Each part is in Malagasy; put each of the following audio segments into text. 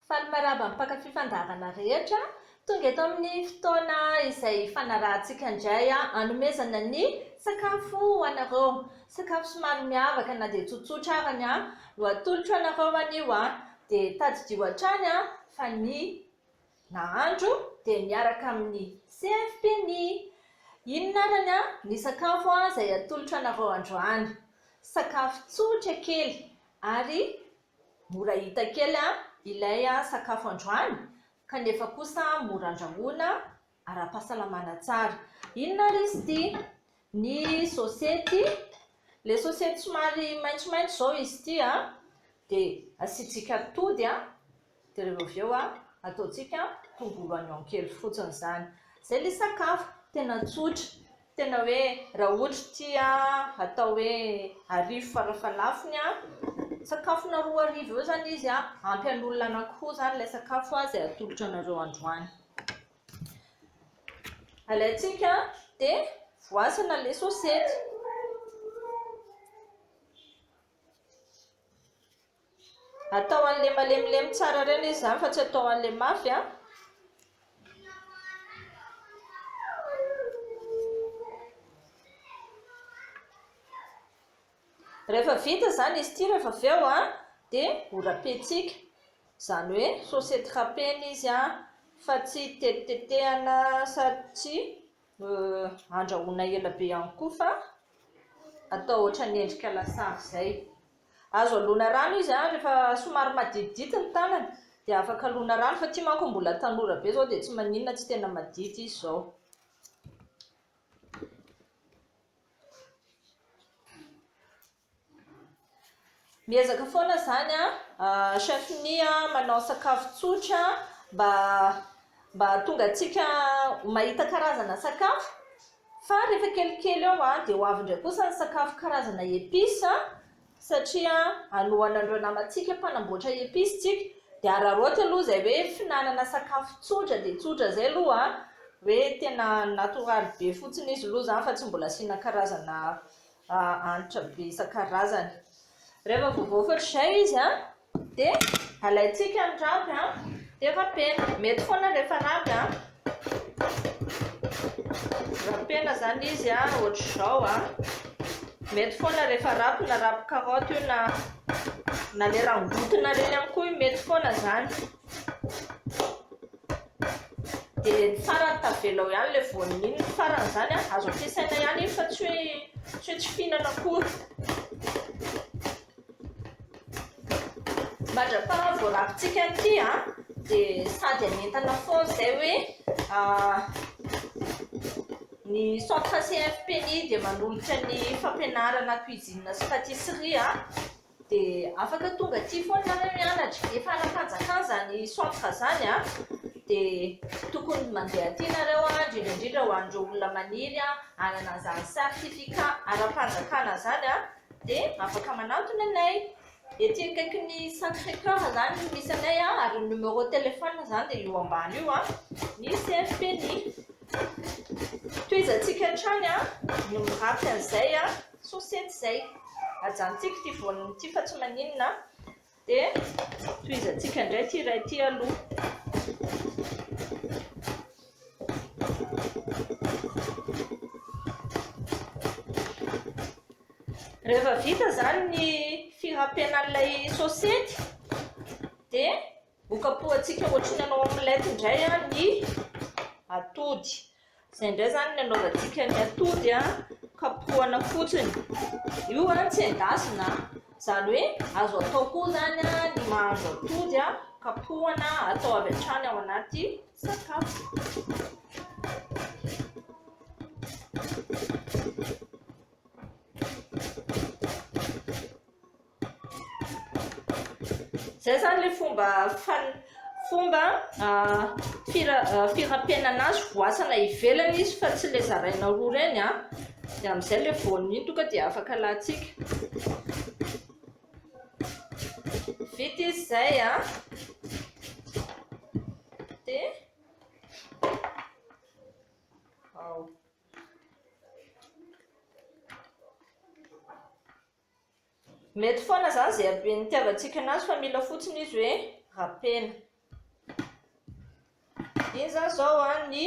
Faly miarahaba ny mpankafy fandaharana rehetra. Tonga eto amin'ny fotoana izay ifanarahantsika indray hanomezana ny sakafo ho anareo. Sakafo somary miavaka na dia tsotsotra arany no atolotro anareo anio. Dia tadidio hatrany fa ny nahandro dia miaraka amin'ny CFPNI. Inona arany ny sakafo izay atolotro anareo androany? Sakafo tsotra kely ary Mora hita kely ilay sakafo androany kanefa kosa mora andrahoina ara-pahasalamana tsara. Inona ary izy ity? Ny sosety, ilay sosety somary maitsomaitso izao izy ity dia asiantsika atody dia rehefa avy eo ataontsika tongolo oignon kely fotsiny izany. Izay ilay sakafo, tena tsotra. Tena hoe raha ohatra ity atao hoe arivo farafahalafony an, sakafona 2000 eo izany izy an, ampy an'olona anankiroa izany ilay sakafo izay atolotra anareo androany. Alaintsika dia voasana ilay sosety. Atao an'ilay malemilemy tsara ireny izy izany fa tsy atao an'ilay mafy an. Rehefa vita izany izy ity rehefa avy eo an, dia ho rapentsika. Izany hoe sosety rapena izy an, fa tsy tetitetehana sady tsy andrahoina ela be ihany koa fa atao ohatran'ny endrika lasary izay. Azo alona rano izy an, rehefa somary maditidity ny tanana dia afaka alona rano fa ity manko mbola tanora be izao dia tsy maninona tsy tena madity izy izao. Miezaka foana izany an, chef Nia manao sakafo tsotra mba mba hahatonga antsika mahita karazana sakafo Fa rehefa kelikely eo dia ho avy indray kosa ny sakafo karazana épices satria hanohana an'ireo namantsika mpanamboatra épices tsika. Dia araraoty aloha izay hoe fihinanana sakafo tsotra dia tsotra izay aloha hoe tena natoraly be fotsiny izy aloha izany fa tsy mbola asiana karazana hanitra be isan-karazany. Rehefa voavaofy ohatr'izay izy an, dia alaintsika ny rapy an, dia rapena. Mety foana rehefa rapy an. Rapena izany izy an, ohatr'izao an. Mety foana rehefa rapy na rapy karaoty io na na ilay rangotina ireny ihany koa io mety foana izany. Dia ny farany tavela ao ihany ilay voaniny iny, ny farany izany an, azo ampiasaina ihany iny fa tsy hoe tsy hoe tsy fihinana akory. Mandra-paha voarapintsika an'ity an, dia sady hanentana foana izay hoe ny centre CFPNI dia manolotra ny fampianarana cuisine sy pâtisserie an. Dia afaka tonga aty foana nareo mianatra, efa ara-panjakana izany centre izany an, dia tokony mandeha aty nareo an, indrindra indrindra ho an'ireo olona maniry hanana an'izany certificat ara-panjakana izany an, dia afaka manantona anay. Ety akaikin'ny Sacré Coeur izany no misy anay an, ary ny numéro téléphone izany dia io ambany io an, ny CFPNI. Tohizantsika hatrany an, ny mirapy an'izay an. Sosety izay. Ajanontsika ity voaniny ity fa tsy maninona. Dia tohizantsika indray ity iray ity aloha. Rehefa vita izany ny firapenan'ilay sosety dia Hokapohantsika ohatry ny hanao omelette indray ny atody. Izay indray izany ny anaovantsika ny atody, kapohana fotsiny. Io tsy endasina, izany hoe azo atao koa izany ny mahandro atody, kapohana atao avy hatrany ao anaty sakafo. Izay izany ilay fomba fomba firapenana azy, voasana ivelany izy fa tsy ilay zaraina roa ireny an, dia amin'izay ilay voany iny tonga dia afaka alantsika. Vita izy izay an, dia ao. Mety foana izany izay haben'ny itiavantsika anazy fa mila fotsiny izy hoe rapena. Iny izany izao ny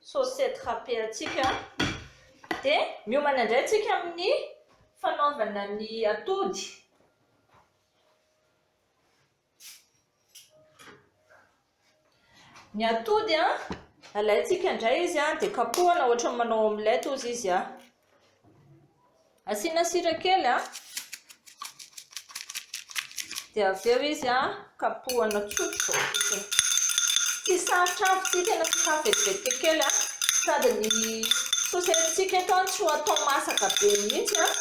saucette râpée antsika. Dia miomana indray tsika amin'ny fanaovana ny atody. Ny atody an, alaintsika indray izy an, dia kapohana ohatran'ny manao omelette ozy izy an. Asiana sira kely an, dia avy eo izy an, kapohana tsotra izao fotsiny. Tsy sarotra avy ity, tena sakafo vetivety kely an, sady ny saosety-tsika eto an tsy ho atao masaka be mihitsy an,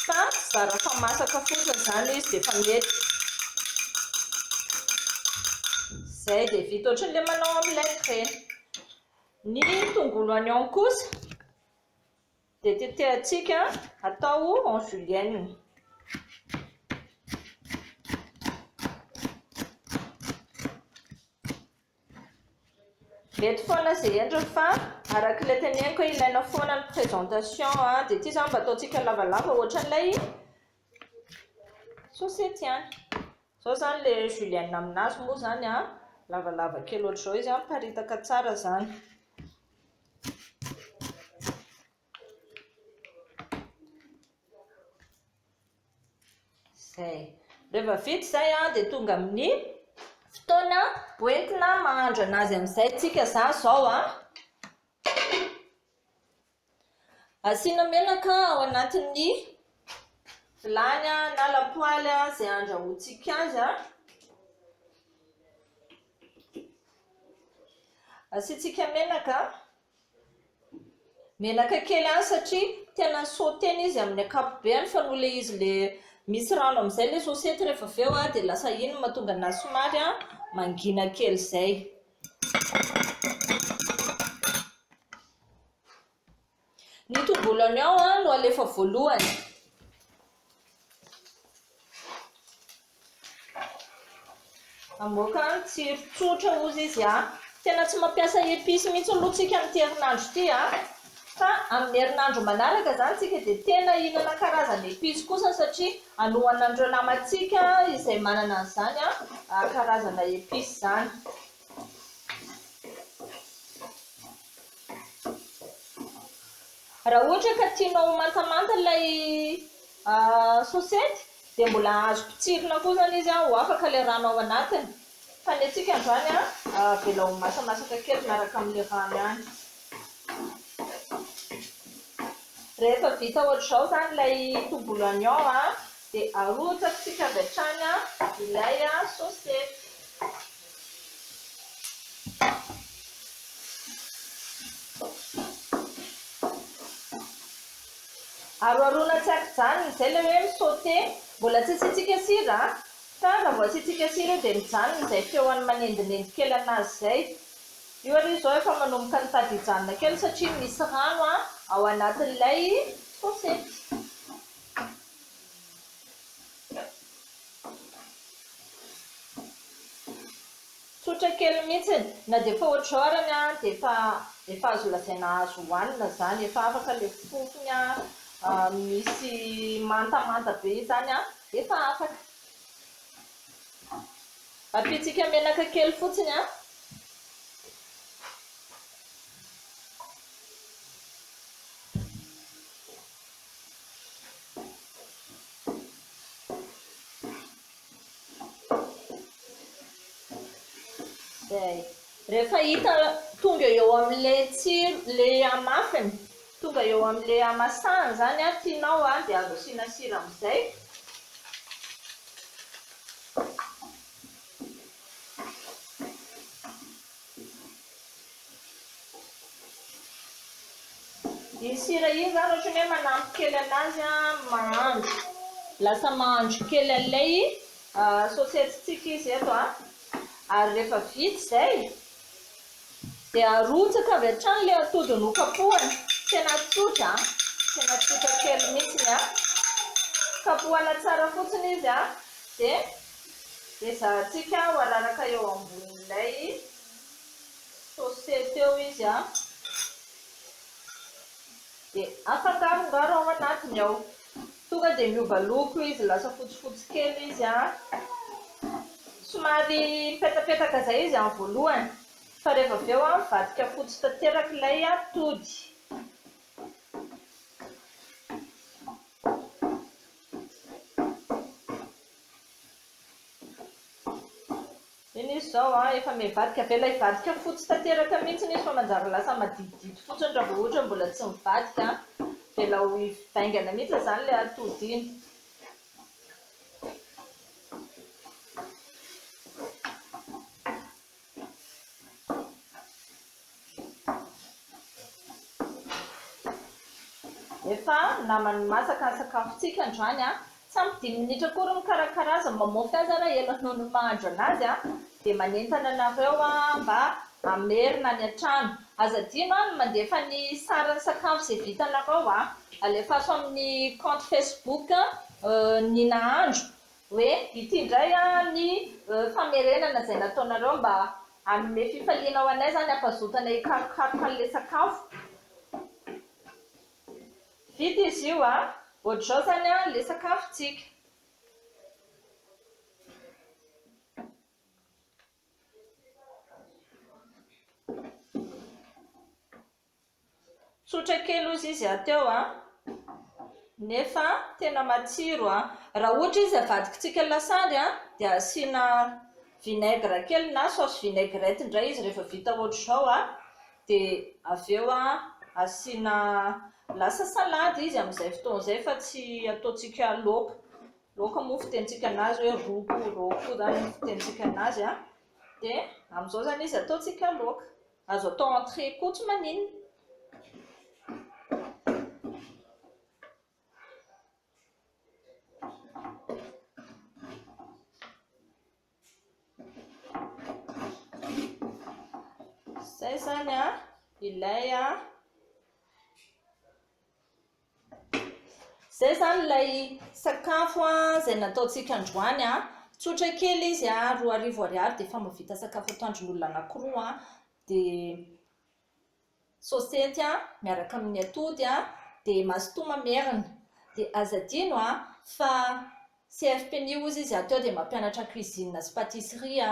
fa zara fa masaka fotsiny izany izy dia efa mety. Izay dia vita ohatran'ilay manao omelette ireny. Ny tongolo oignon kosa dia tetehantsika atao en julienne. Mety foana izay endriny fa araka ilay teneniko hoe ilaina foana ny présentation dia ity izany mba ataontsika lavalava ohatran'ilay sosety ihany. Izao izany ilay julienne aminazy moa izany an, lavalava kely ohatr'izao izy an, miparitaka tsara izany. Izay. Rehefa vita izay an, dia tonga amin'ny fotoana hoentina mahandro anazy amin'izay tsika izany izao an. Asiana menaka ao anatin'ny vilany na lapoaly izay andrahoantsika azy an. Asiantsika menaka. Menaka kely ihany satria tena sauter-na izy amin'ny ankapobeny fa noho ilay izy ilay misy rano amin'izay ilay sosety rehefa avy eo dia lasa iny no mahatonga anazy somary mangina kely izay. Ny tongolo oignon no alefa voalohany. Hamoaka tsiro tsotra hozy izy a. Tena tsy mampiasa épices mihitsy aloha tsika amin'ity herinandro ity a. Fa amin'ny herinandro manaraka izany tsika dia tena hihinana karazana épices kosa satria hanohana an'ireo namantsika izay manana an'izany karazana épices izany. Raha ohatra ka tianao ho mantamanta ilay sosety dia mbola azo potsirina koa izany izy ho afaka ilay rano ao anatiny. Fa ny antsika androany avelao ho masamasaka kely miaraka amin'ilay rano ihany. Rehefa vita ohatr'izao izany ilay tongolo oignon dia arotsakitsika avy hatrany ilay sosety. Aroharoana tsy ankijanona, izay ilay hoe mi-sauter. Mbola tsy asiantsika sira an! Fa raha vao asiantsika sira io dia mijanona izay feon'ny manendinendy kely anazy izay. Io aloha izao efa manomboka mitady hijanona kely satria misy rano ao anatin'ilay sosety. Tsotra kely mihitsy, na dia efa ohatr'izao arany an, dia efa efa azo lazaina azo hohanina izany, efa afaka ilay fofony an, misy mantamanta be izany an, efa afaka. Ampiantsika menaka kely fotsiny an. Zay. Rehefa hita tonga eo amin'ilay tsiro, ilay hamafiny, tonga eo amin'ilay hamasahany izany an, tianao an, dia azo asiana sira amin'izay. Iny sira iny izany ohatran'ny hoe manampy kely anazy mahandro. Lasa mahandro kely an'ilay saosety-tsika izy eto an. Ary rehefa vita izay dia arotsaka avy hatrany ilay atody nokapohana. Tena tsotra an, tena tsotra kely mihitsy an. Kapohana tsara fotsiny izy an, dia ezahantsika ho araraka eo ambonin'ilay Saucer teo izy an. Dia afangarongaro ao anatiny ao. Tonga dia miova loko izy, lasa fotsifotsy kely izy an. Somary mipetapetaka izay izy amin'ny voalohany fa rehefa avy eo mivadika fotsy tanteraka ilay atody. Iny izy izao an, efa mivadika, avela hivadika fotsy tanteraka mihitsy izy fa manjary lasa maditidity fotsiny raha vao ohatra mbola tsy mivadika an, avelao hivaingana mihitsy izany ilay atody iny. Efa naman'ny masaka ny sakafontsika androany an! Tsy ampy dimy minitra akory mikarakara azy, mamaofy azy ary ela noho ny mahandro anazy an! Dia manentana anareo aho mba hamerina any an-trano. Aza adino an ny mandefa ny sarin'ny sakafo izay vitanareo an! Alefaso amin'ny compte Facebook ny nahandro hoe ity indray ny famerenana izay nataonareo mba hanome fifaliana ho anay izany hampazoto anay hikarokaroka an'ilay sakafo. Vita izy io a! Ohatr'izao izany ilay sakafontsika. Tsotra kely ozy izy teo a! Nefa tena matsiro a! Raha ohatra izy avadikitsika lasary a, dia asiana vinaigre kely na sauce vinaigrette indray izy rehefa vita ohatr'izao a, dia avy eo asiana lasa salady izy amin'izay fotoana izay fa tsy ataontsika laoka. Laoka moa fitenintsika anazy hoe ro koa, ro koa izany ny fitenintsika anazy a. Dia amin'izao izany izy ataontsika laoka. Azo atao entrée koa tsy maninona. Izay izany a, ilay a. Izay izany ilay sakafo izay nataontsika androany a. Tsotra kely izy a, 2000 ariary dia efa mahavita sakafo atoandron'olona anankiroa dia Sosety miaraka amin'ny atody dia mazotoa mamerina. Dia aza adino fa CFPNI hozy izy ato dia mampianatra cuisine sy patisserie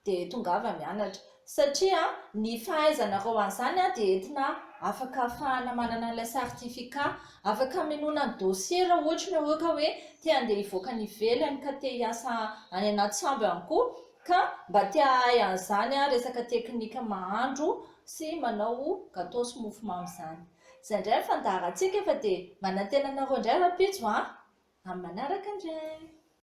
dia tongava mianatra. Satria ny fahaizanareo an'izany dia entina afaka ahafahana manana an'ilay certificat, afaka hamenoana ny dossier raha ohatra ianareo ka hoe te handeha hivoaka any ivelany ka te hiasa any anaty sambo ihany koa ka mba te hahay an'izany resaka teknika mahandro sy manao gâteau sy mofomamy izany. Izay indray ny fandaharantsika fa dia manantena anareo indray rahampitso an! Amin'ny manaraka indray!